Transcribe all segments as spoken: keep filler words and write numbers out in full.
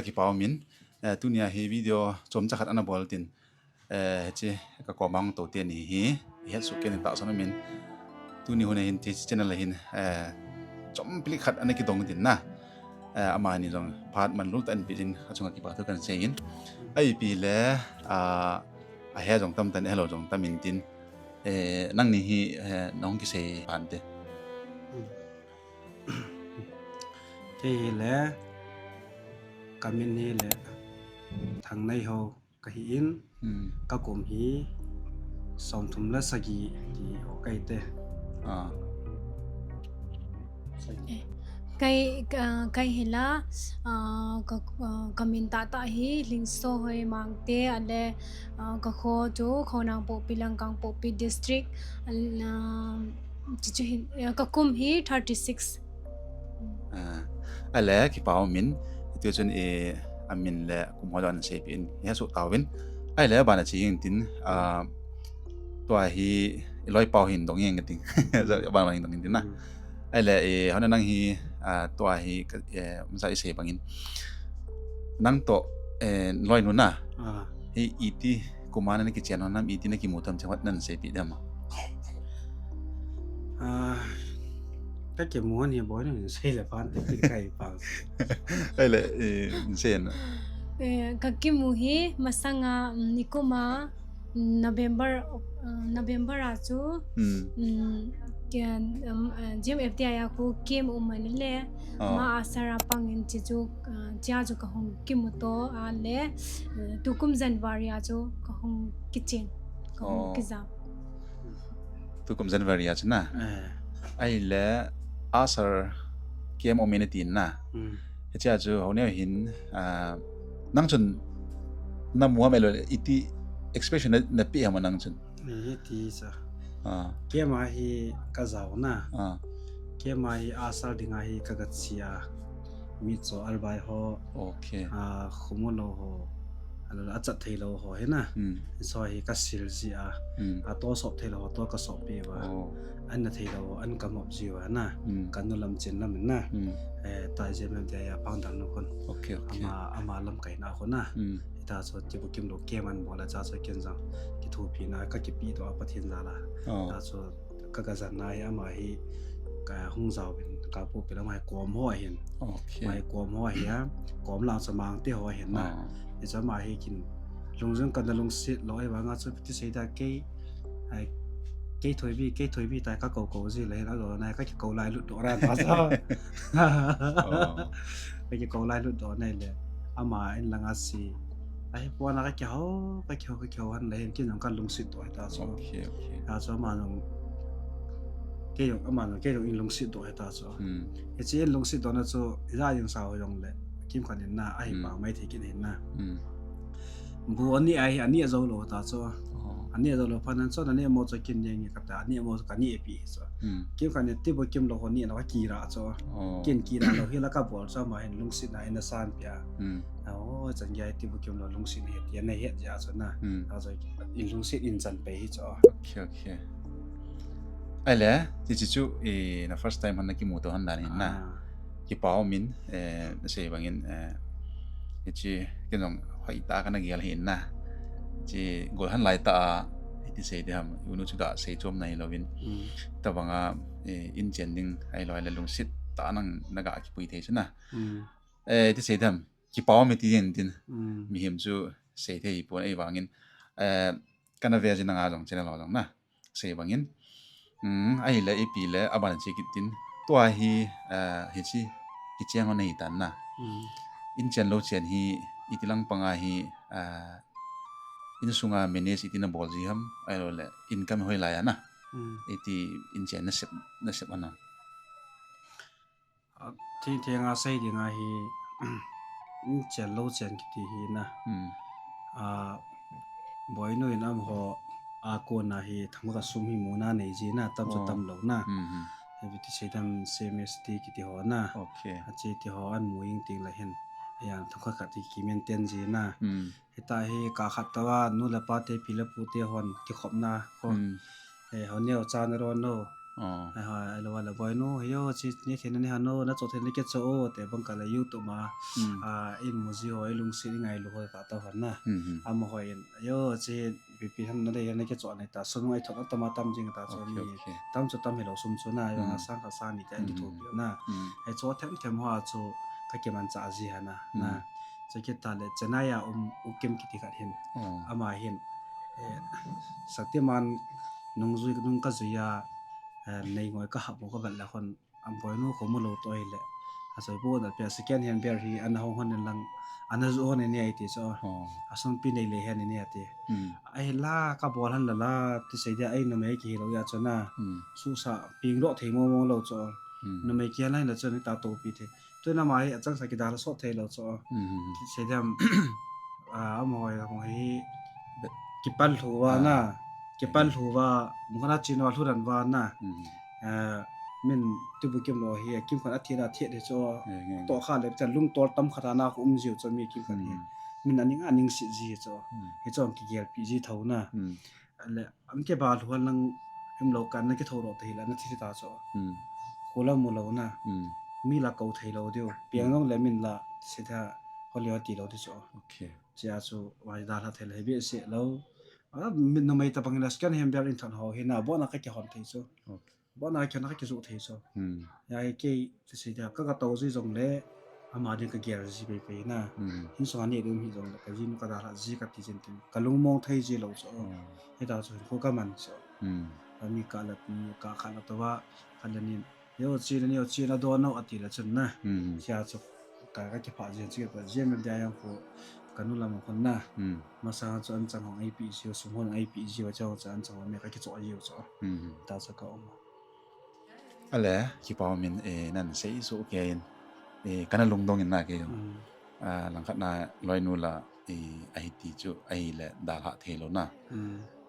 Kipa umin, eh, tunia hi video chomcha khat ana bol tin, eh, hiche ka koma hung tou teni hi, ihet soh kei in tahsan umin, tuni hun a hin hiche channel a hin, eh, chompi lheh khat ana kidong tin na, eh, amani jong phat manlutah in pi din, achunga kipa thu kahin seiyin, ahipi le, ah, ahe jong tam tan, ahelou jong tam in tin, eh, nangni hi, eh, nahung kisei phat te. Kei hile, kamin hile, Thangneihao kahi in, kakum hi, somthum le sagi ti ho kahi te. Kei, ka, kei hila, ah, ka, ah, kamin tahtah hi Lhingso Hoimangte, ale, ah, kakho chu Khonangpokpi, Langkangpokpi District, ah, chuchu hin, ah, kakum hi thirty six. Ah, ahile, kipa umin, hiti chun i, amin le kum ho jong ana seipeh in, ihet soh tauvin. Ahile, abana che intin, ah, tua hi, iloipau hin dong inge tin. Abana hin dong intin na. Ahile, eh, hona nang hi, ah, tua hi, ka, eh, masa isei bangin. Nang toh, eh, loinu na. Hi iti, kum a nana kichen hon ham, iti nakimu tam cheng hon nana seipeh dem. Ah, kakimu hon hi boinu in sei le pan te kin kai pang. Ahile, eh, sei na. Eh, kakimu hi masanga, um, nikum a, um, November, uh, November a chu, um, G M F D I a khu camp um ahile, ama a sir a pangin chuchu, uh, chea chu kahung kimuto a le, uh, tukum January a chu kahung kichen, kahung kijam. Tukum January a chu na. Ahile, a sir camp um in ati na. Hichea chu hou neo hin, ah, nang chun namu ham ahilou le iti expression na, napeh ham nang chun. Hiti chu. Camp a hi kajao na. Camp a hi a sir dinga hi kagache a. Mitcho albai ho. Ah, khumulou ho. Ahilou le achat theilou ho hi na. Hicho hi kasil ji a. Atosop theilou ho toh kasop peh uva. An na theilou ho, an kamop ji uva na. Kanu lam chen lam in na. Eh, ta G M F D I a pang dang nu khun. Ama, ama lamkai na khun na. Hita chu Tibukimlou camp an bol a cha chu ken jong kithopina kakipeh doh a Pathen jal a. Ta chu kagajan na hi ama hi kahung jaovin kapoh peh le ama hi kom ho ahin. Ama hi kom ho ahi a, kom lang chu Mangte ho ahin na. Hichu ama hi kin lungjung kana lungset lou ahivanga chu iti sei da kei, ai, kei Thoibi, kei Thoibi tia kakou kou ji le hin alo na kakikou lailut doh ra ta chu. Kakikou lailut doh na le ama in langa se. Ahipon a kakihou, kakihou, kakihou hon le hin ken jong kalungset doh hita chu. Hita chu ama jong, kei jong, ama jong kei jong in lungset doh hita chu. Hiche in lungset dohna chu ija jeng sao jong le kimkhat in na ahi pang maithei kit in na. Bu aneh ahi, aneh joulou ta chu. Aneh joulou phat nan chu aneh mo chu ken jeng e kati, aneh mo chu kaneh peh hi chu. Kimkhat in Tibukimlou ho nehna kakirah chu. Ken kirah lou hila kabol chu ama hin lungsetna in ana sanpeh a. O, chan gei Tibukimlou lungset hi ti ana het jeh a chu na. Achu in lungset in chan peh hi chu. Ahile, hiche chu, eh, na first time hon nakimuto hon dan hin na. Kipa umin, eh, nasei bangin, eh, hiche ken jong hoitah a kana gel ahin na. Hiche golhang lai tah a, iti sei ding ham, unu chu gasei chom nahilouvin. Tobanga, eh, inchen ding ahilou le lungset tah a nang naga kipui thei chu na. Eh, iti sei ding ham, kipa um iti jeng tin. Mihem chu seithei hipon ahivangin, eh, kana ve jing nanga jong channel ho jong na. Sei bangin. Ahile ipi le aban che kit tin. Tua hi, eh, hiche kicheng ho nahi tan na. Inchen lou chen hi iti lang panga hi, eh, insunga manage iti nabol ji ham, ahilou le income hoilai a na. Iti inchen nasep, nasep ana. Thengtheng a sei dinga hi, inchen lou chen kiti hi na. Boinu in amaho a kona hi thangkhat sum hi muna nei ji na, tam chu tamlou na. Iti sei ding ham, C M S T kiti ho na. Hiche ti ho ahin mu jing teng le hin, ahin thangkhat khat hi kimaintain ji na. Hita hi kah khat tah a nu le pa te, pi le pu te hon kikhopna ho. Hou neo cha na ro no. Ahoi, ahilou le boinu, hiyo, chi, ni thei na ni hanu, na cho thei na kicho o, ti bang kah le YouTube ma, a, in muji ho, i lungset i ngailu ho ta ta hon na. Amaho in, hiyo, chi, ipi ipi ham na dei na kicho nei ta, sum ngai thot atam atam jing ta chu mi, tam chu tam hilou sum chu na, hiyo, na sang khat sang ni ti a kithopi na. Hicho them them ho a chu ka kimanchah ji ha na, na. Chu kit tah le Chennai a um, U Kim kiti khat hin. Ama hin, eh, Shaktiman nung jui, nung ka jui a, eh, nei ngoi ka hap u ka vet le hon, a boinu khomu lou toh ahile. A soi pu na pia second hand beer hi ana hong hon in lang, ana ju hon in ahi ti chu. A sum pi nei le hen in ahi ti. Ahi la ka bol han la la, ti sei dia, ei numei kihi lou a chu na. Susa ping doh thei mo mo lou chu. Numei kihi lai la chu ni ta topi thei. Tuna ama hi achang sa kidalha sot thei lou chu. Ti sei dia, a, amaho hi, amaho hi, kipan lhu va na. Kipan lhu va, mukana chin va lhu dan va na. Eh, min tibu kim lou hi, kim khat a thi na thi de chu. Toh kha le chan lung tol tam khat a na khu um jiu chu mi kim khat hi. Min aning aning si ji chu. Hi chu kigel pi ji tho na. Le, an ke ba lhuan lang em lo kan na ke tho ro te hi la na thi ta chu. Khu la mu lou na. Mi la ko thei lou diu. Piang jong le min la si tha holi ho ti lou ti chu. Chia chu, vai dalha thei le bi se lou. A, min numei ta bang la second hand beer in than ho hi na, bo na ka ke hon thei chu. Bo na ke na ka ke ju thei chu. Ya hi ke, ti sei dia, ka ka to ji jong le, ama ding ka gel ji pei pei na. Hin sung ani ding hi jong le, ka jin ka dalha ji ka ti jin tin. Ka lungmong thei ji lou chu. Hi ta chu, khu ka man chu. Ka mi ka la, mi ka kha la to va, ka la nin. Yo chi na, yo chi na do no ati la chun na. Sia chu, ka, ka kipah jin chu, ka jin me dia yang khu, ka nu lam khun na. Masa chu an chang hong ai pi ji, sum hong ai pi ji, wa chang chu an chang me ka kicho ji chu. Ta chu ka um. Ale, kipa um in, eh, nan sei su ke in, eh, kana lungdong in na ke jong. Ah, langkhat na loinu la, eh, ahi ti chu, ahi le dalha thei lou na.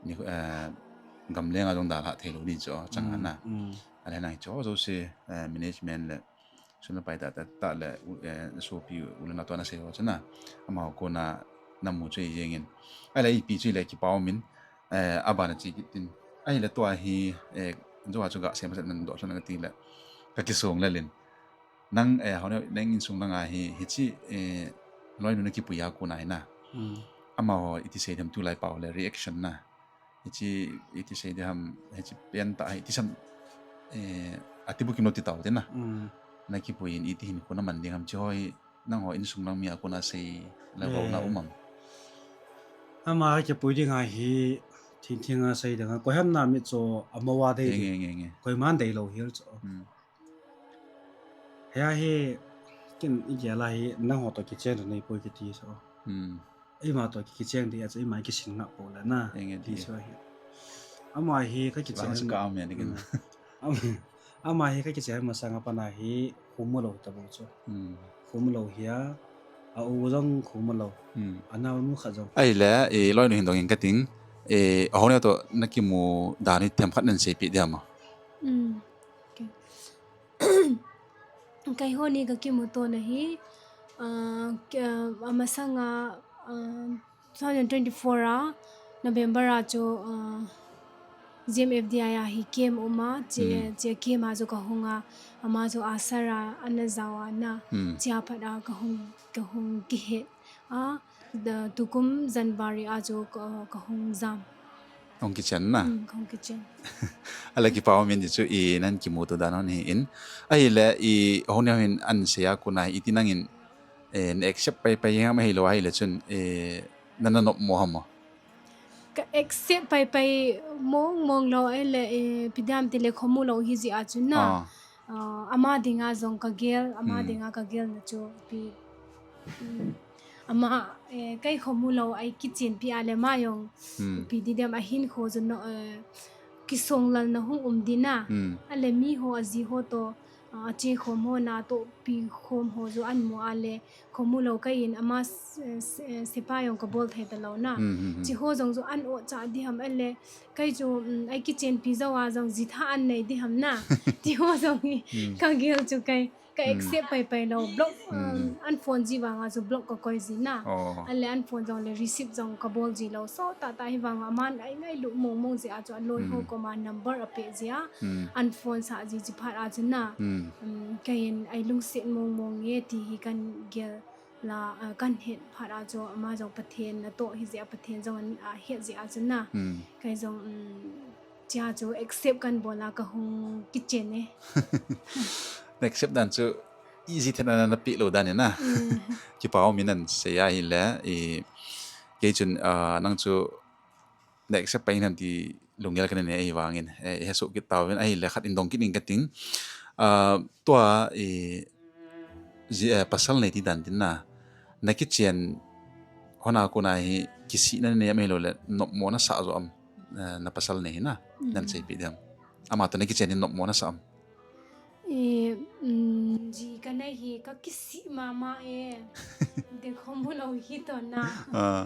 Ni, eh, gamleng a jong dalha thei lou ni chu, chang na. Ale nang chu, jo se, eh, management le, sum le pai ta, ta, ta le, u, eh, sopi u le na to na sei ho chu na. Ama ko na, na mu chu i jeng in. Ale ipi chu le kipa um in, eh, a bana chi kit tin. Ahi le tua hi, eh, jo a chu ga sem set nan do thlan ka ti le. Ka kisong le lin. Nang, eh, hone, nang insung langa hi, hichi, eh, loinu na kipui a kona hi na. Amaho iti sei dem tu lai pau le reaction na. Hichi, iti sei dem ham, hichi pen ta, hichi sam, eh, ati bukim lo ti tau te na. Na kipui in iti hin kona man ding ham chi hoi, nangho insung lang mi a kona sei la bol na um am. Ama kipui ding a hi, thing thing a sei ding a, koi ham na mi cho amawa dei. Nge, nge, nge. Koi man dei lo hil cho. Hia hi, kin i gel a hi, nangho to kichen nei poi kiti so. Eima to kichen dei a cho, eima kisin nga po la na. Nge, nge, ti so hi. Ama hi ka kichen. Ka me ni kin. Ama, ama hi ka kichen masanga pana hi, khu mu lou ta bou chu. Khu mu lou hia, a u jong khu mu lou. A nao nu khat jong. Ahi le, eh, loinu hin dong in ka ting. Eh, a hone to na kimu dan hi themkhat nan sei pi dia ma. Kei ho ni ka kimu to na hi, ah, ke, ah, a masanga, ah, two thousand twenty-four a, November a chu, ah, G M F D I a hi camp um a, che, che camp a chu ka hung a, ama chu asar a, ana jao a na, che a pat a ka hung, ka hung kihet a, tukum January a chu ka, ka hung jam. Hung kichen na? Hung kichen. Ala kipa um in ti chu i nan kimu to dan hon hi in. Ahi le i hon hin an sei a kona iti nang in, eh, na accept pai pai ham ahi lo ahi le chun, eh, na na nop mo ham mo. Ka accept pai pai mong mong lo ahi le, eh, pi dam ti le khomu lo hi ji a chun na. Ah, ama dinga jong ka gel, ama dinga ka gel na chu pi. Ama, eh, kei khomu lo ai kichen pi a le ma jong. Pi di dem a hin kho jun no, eh, kisong lal na hung um di na. A le mi ho a ji ho to, ah, a che khom ho na to pi khom ho ju an mu a le khomu lo ka in ama s-, s-, sepai jong ka bol thei ta lo na. Chi ho jong ju an o cha di ham a le kei chu, um, ai kichen pi jo a jong ji tha an nei di ham na. Ti ho jong hi ka gel chu kei. Accept pai pai lou, block, um, unfriend ji vang a chu block ka koi ji na. Oh. Ale unfriend jong le receive jong ka bol ji lou. So tah tah hi vang a aman ai ngailut mong mong ji a chu aloi ho koma number a pe ji a. Unfriend sa ji chi phat a chu na. Um, kei in ai lungset mong mong e ti hi kan gel la, uh, kan het phat a chu ama jong Pathen natoh hi ji a Pathen jong an, uh, het ji a chu na. Kei jong, um, Chia chu accept kan bol a ka hung kichen e. Accept dan chu easy then ana na pi lou dan e na. Kipa um in nan sei a hile, i, kei chun, ah, nang chu na accept pai nan ti lunggel ka nei ahi vangin, eh, he su kit tau vin ahile khat in dong kit in ka ting. Ah, tua, i, ji, eh, pasal nei ti dan tin na. Na kichen hon a kona hi kisihna nei am ahilou le nopmo na sa jo am, eh, na pasal nei hi na, nan seipi diam. Ama toh na kichen hi nopmo na sa am. E, um, ji ka nei hi ka kisih mama e. De khomu lou hi toh na. Ah.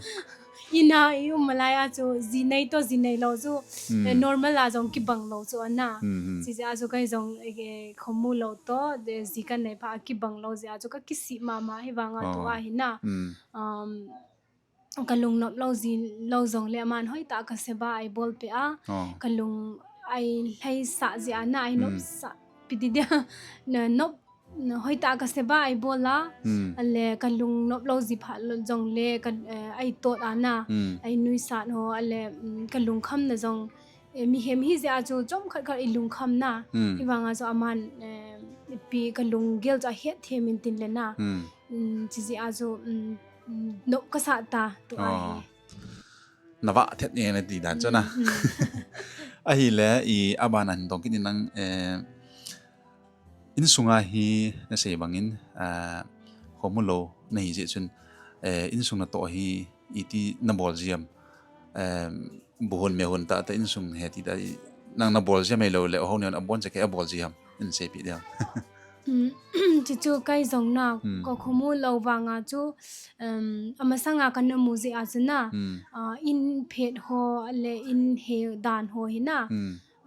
Ina i um lai a chu ji nei toh ji nei lou chu, eh, normal a jong kibang lou chu ana. Chi ji a chu kai jong, eh, khomu lou toh, de ji ka nei pha kibang lou ji a chu ka kisih mama hi vang a tu a hi na. Um, ka lung nop lou ji lou jong le aman hoi tah ka seba ai bol pe a. Ka lung ai lhai sa ji a na ai nop sa pi di dia. Na nop na hoi tah ka seba ai bol a. Ale ka lung nop lou ji pha lou jong le ka, eh, ai tot a na. Ai nuisat ho ale, mm, ka lung kham na jong Eh, mihem hi jeh a chu chomkhat khat i lungkham na. Hi vang a chu aman, eh, ipi ka lunggel chu ahet them in tin le na. Chi jeh a chu, mm, mm, nop ka sa ta tu a hi. Na vah thet nge na ti dan chu na. Ahile i aban a hin dong kit in nang, eh, Insunga hi na sei bangin, ah, khomu lou na hi jeh chun, eh, insung natoh hi iti na bol ji am, eh, bu hon me hon tah tah insung he ti tah nang na bol ji am ahilou le, o ho nen a bon che kei a bol ji am, in seipi diam. Chuchu kai jong na, ka khomu lou vang a chu, um, amasang a ka na mu jeh a chu na, ah, in phet ho le in he dan ho hi na,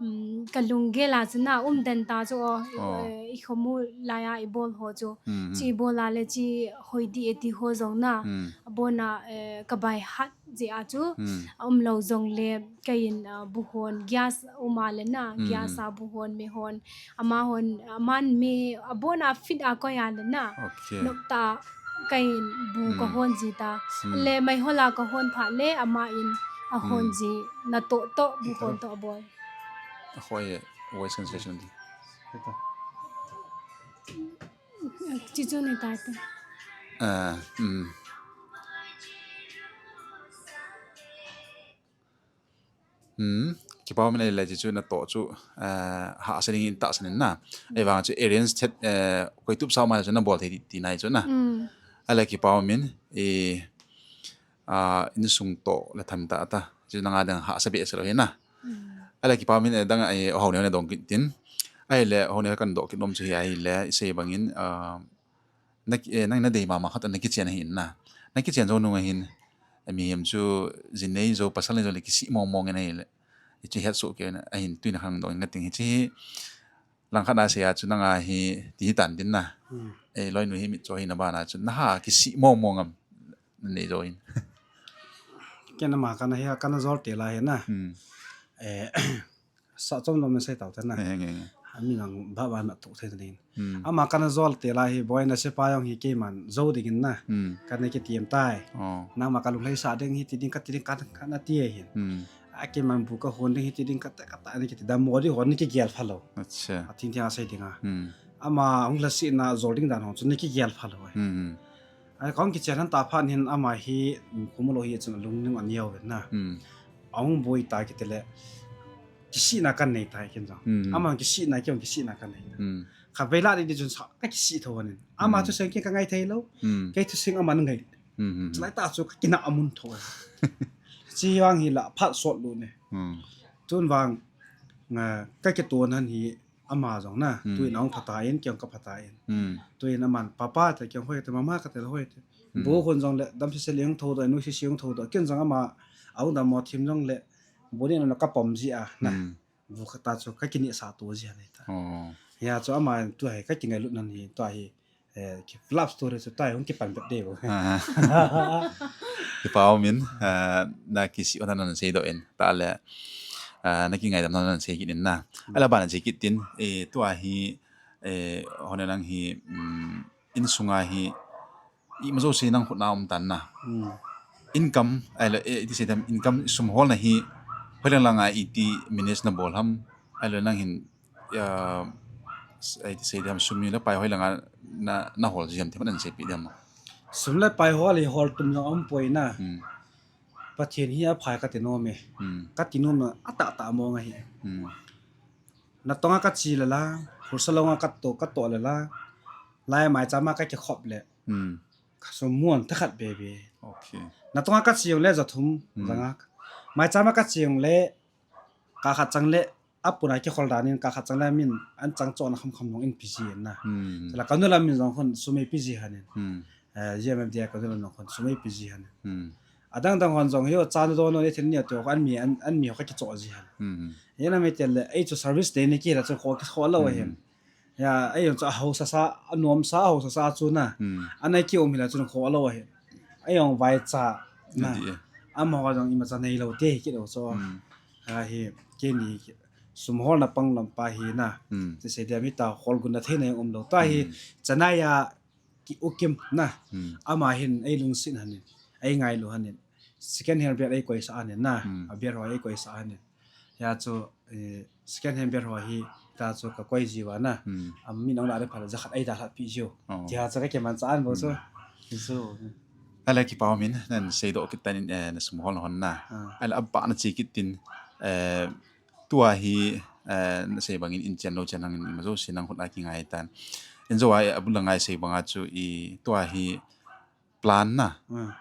um, ka lunggel a chu na, um den ta chu o, eh, i khomu lai a i bol ho chu. Chi bol a le chi hoi di e ti ho jong na. Abon a, eh, ka bai hat jeh a chu. A um lou jong le ka in, ah, bu hon gas um a le na, gas a bu hon, me hon, ama hon, aman me, abon a fit a koi a le na. Nop ta ka in bu ka hon ji ta. Le mai hol a ka hon pha le ama in a hon ji natoh toh bu hon toh abol. A hoi, voice translation di. Chichu ni ta te. Ah, mm. Hmm, kipa min ahile chu natoh chu, eh, hahsa ding in tahsan in na. Ahivang chu arrange thet, eh, koi tup sao ma chu na bol thei ti, ti nai chu na. Ahile kipa min, eh, ah, insung toh le tham ta ta. Chu nanga dang hahsa be se lou hi na. Ahile kipa min, eh, dang, eh, o ho ne dong kit tin. Ahile o ho ne kan doh kit nom chu hi ahile, i sei bangin, ah, Na, eh, nang na dei mama khat na kichen ahi in na. Na kichen jou nung ahin, eh, mihem chu jin nei jou, pasal nei jou le kisih mong mong in ahile. Hichu het soh kei na, ahin tuin khang dong in ka ting hichu hi. Langkhat na sei a chu nanga hi ti hi tan tin na. Eh, loinu hi mitcho hi na bana chu. Na ha kisih mong mong am na nei jou in. Ken ama kana hi, kana jol te la hi na. Eh, Sa chom lom in sei tau te na. Nge, nge, nge. Ami nang ba ba na tu thei ta ding. Ama kana jol te la hi boina sepa jong hi keiman jou ding in na. Kana kitiam tai. Nangma ka lunglhai sa ding hi ti ding ka ti ding ka, kana ti hin. A keiman bu ka hon ding hi ti ding ka ta, ka ta ni kiti da mo di hon ni kigel pha lou. Acha. A thing thing a sei ding a. Ama hung lhasi na jol ding dan hon chu ni kigel pha lou. Ai kong kichen han ta phan hin ama hi, khomu lou hi chun lungning an yau na. Ahung boi ta kiti le. Kisihna kan nei tai ken jong. Ama kisihna, kei jong kisihna kan nei. Khatvei lah ding ding chun sa, ka kisih tho anin. Ama thusei kei ka ngai thei lou. Kei thusei ama na ngai. Chulai tah chu ka kinah amun tho. Chi vang hi la phat sot lou ne. Tun vang, nga, ka kituan han hi ama jong na. Tuin ahung pha ta in, kei jong ka pha ta in. Tuin aman, papa te kei jong hoi te, mama ka te hoi te. Bu hon jong le, dam sese le hung tho do, nu sese hung tho do. Ken jong ama, ahung dam mo thim jong le, bu ni na ka pom ji a, na. Bu kata chu ka kini sa to ji a nei ta. Hia chu ama tu hi ka kingailut nan hi, tua hi, eh, ki flop story chu tua hi hung kipan bet de bo. Ah. Kipa um in, ah, na kisih ona nan seidoh in, ta le, ah, na kingaidam nan nan sei kit in na. Hmm. Ala bana sei kit tin, eh, tua hi, eh, hona nang hi, um, insunga hi, ima jouse nang khut na um tan na. Hmm. Income, ahile, eh, iti sei dem, income sum holna hi, hoilang langa iti manage na bol ham, ahile nang hin, ya, s-, iti sei dem, sum le pai hoilanga na, na hol ji ham, ti man seipeh dem. Sum le pai hol hi hol tum jong um poi na. Hmm. Pathen hi aphai kati nom e. Hmm. Kati nom na, atahtah mong ahi. Hmm. Natonga kache le la, Khursa longa kato, kato le la, lai maichama kakikhop le. Hmm. Ka sum mun thakhat bebe. Okay. Natonga kache jong le ja thum, hmm, ja nga. Maichama kache jong le, kah khat chang le, apuna kikhol dan in kah khat chang le min an chang chon kham kham jong in pe ji in na. Hmm. Chule ka nu lam min jong khun sum eipe ji han in. Hmm. Eh, G M F D I ka nu lam jong khun sum eipe ji han in. Hmm. Adang dang hon jong hi o chan don o ni thil ni a to an mi an, an mi ho ka kicho ji han. Hmm. Hia na mi tel le, ei chu service te ni ki la chu kho, kho lo hin. Hmm. Ya, ei jong chu a hausa sa, a nuam sa, a hausa sa chu na. Hmm. Anei ki um hi la chu kho lo hin. Ei jong vai cha na. Adi e. Amaho jong ima cha nei lo te hi ki lo chu. Hmm. A hi, keini ki, sum holna pang lam pa hi na. Hmm. Ti sei dia mi ta hol gun na thei na um lo. Ta hi, hmm, chana ya ki ukim na. Hmm. Ama hin ei lungset han in. Ei ngailu han in. Second hand bag ei koisa han in na. Hmm. A bag ho ei koisa han in. Hia chu, eh, second hand bag ho hi ta chu ka koi ji uva na. Hmm. Am min ong la de pha le ja khat ei dalha pi jiu. Oh. Tia chu ka kiman cha an bo chu. Hmm. Ti chu. Ahile kipa um in, nan seidoh kit tan in, eh, na sum hol hon na. Ah. Ahile abana che kit tin, eh, tua hi, eh, na sei bang in, in chen lo chen hang in, ima jouse nang khut a kingai tan. In jo a, eh, abul a ngai sei banga chu i tua hi plan na. Ah.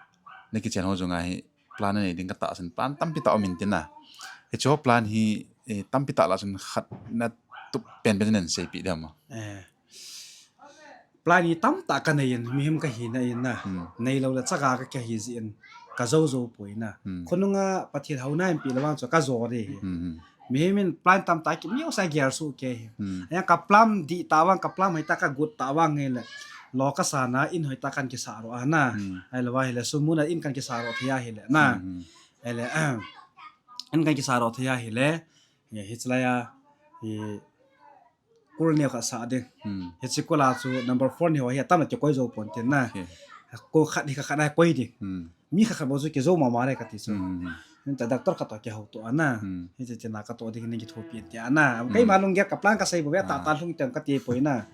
Na kichen ho jong a hi plan na nei ding ka tahsan, plan tampi tah um in tin na. Hiche ho plan hi, eh, tampi tah lah chun khat na tup penpen nan seipeh dem a. Eh. Plan hi tamtah ka nei in, mihem ka hina in na. Hmm. Nei lo le chaga ka, ka hi ji in, ka jou jou poi na. Hmm. Khonunga Pathen houna in pe le vang chu ka jou de hi. Hmm, hmm. Mihem in plan tamtah ki, mi usa gear su ke hi. Hmm. Aya ka plan di ta vang, ka plan hoi ta ka gut ta vang nge le. Lo ka sa na, in hoi ta kan kisa ro a na. Hmm. Ahile va hile, sum mun a in kan kisa ro thei a hile na. Hmm, hmm. Ahile, ahem. In kan kisa ro thei a hile. Hi, hi chulai a, hi, kul neo khat sa ding. Hmm. Hiche kul a chu number four ni ho hi atam le kikoi jou pon tin na. Okay. Kul khat hi khat khat a koi ding. Hmm. Mi khat khat bou chu kijou mama le kati chu. Hmm. Hita doctor khat toh kihou to ana. Hmm. Hiche tina katoh ding nin kithopi ti ana. Hmm. Keima lunggel ka plan ka sei bou ve, ah, tahtah lhung teng kati poi na.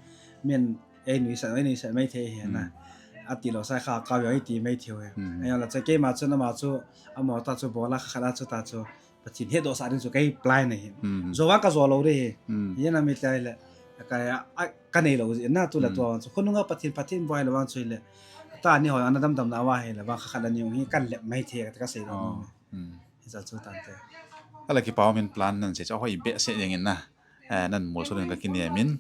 Min ei nuisat, ei nuisat mai thei hi na. Hmm. Ati lou sai kha ka ve ei ti mai thei hi. Hmm. Ahi la chu keima chu nama chu, ama ta chu bola khat khat a chu ta chu. Pathen hedoh sah ding chu kei plan ahi. Hmm. Jou vang ka jou lou ding ahi. Hmm. Hia na mi tai le. Ka, a, ka nei lou ji na tu le, hmm, tua vang chu. Khonunga Pathen, Pathen boi le vang chu le. Tani ho ana damdam na va hi le vang kha khat le ni hi kan lep mai thei ka, ka sei lou. Oh. Hmm. Hiche chu tante. Ahile kipa um in plan nan sei chu hoi behseh jeng in na. Eh, nan mol so den ka kinem in.